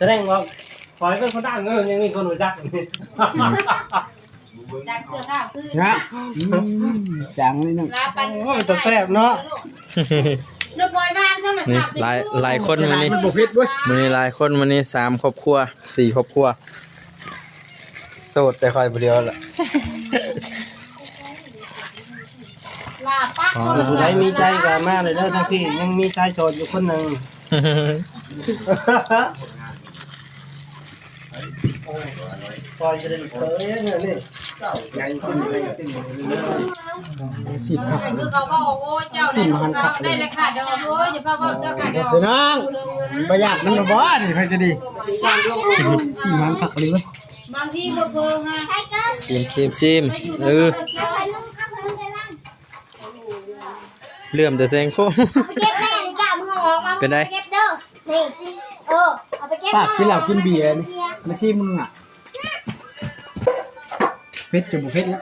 ສະແດງວ່າຂ້ອຍເປັນຄົນດັງເດີ ຍັງມີຄົນຮູ້ຈັກ ຈັກເທື່ອຂ້າວຄືນ ນະ ອືມ ຈັງນີ້ນະ ລາປັນ ໂອ້ຍ ຕາແຊບເນາະ ນ້ຳພອຍມານຳ ນີ້ຫຼາຍ ຫຼາຍຄົນມື້ນີ້ ມັນບໍ່ເຜັດເວີຍ ມື້ນີ້ຫຼາຍຄົນ ມື້ນີ້ສາມຄອບຄົວ ສີ່ຄອບຄົວ ໂສດແຕ່ຂ້ອຍຜູ້ດຽວລະ ລາປະ ອໍ ຜູ້ໃດມີໃຈກໍມາເລີຍເດີ ທາງພີ້ຍັງມີຊາຍໂສດຢູ່ຄົນໜຶ່ງ ຂ້ອຍຈະໄດ້ເຂີຍເງິນນີ້ ໃຫຍ່ຂຶ້ນ ໃຫຍ່ຂຶ້ນ ສີດຄັກ ຊີ້ນມັນຄັກ ໄດ້ແລ້ວຄ່ະດອກ ໂອ້ຍ ຢ່າພາເວົ້າເຈົ້າຄ່ະດອກ ພີ່ນ້ອງ ບໍ່ຢາກນຳບໍ່ນີ້ ໃຜກໍດີ ຊີ້ນມັນຄັກອີ່ຫຼີເວີຍ ບາງທີບໍ່ເບິ່ງຫາ ຊີມ ຊີມ ຊີມ ເອີ ເຫຼື້ອມແຕ່ແສງໂຄມ ເອົາໄປເກັບແມ່ນີ້ຈ້າ ມຶງເອົາອອກມາ ເປັນໃດ? ເກັບເດີ ນີ້ ເອີ ເອົາໄປເກັບ ປາກກິນເຫຼົ້າກິນເບຍນີ້ ມາຊີມມຶງອະ ເຜັດຈະບໍ່ເຜັດລະ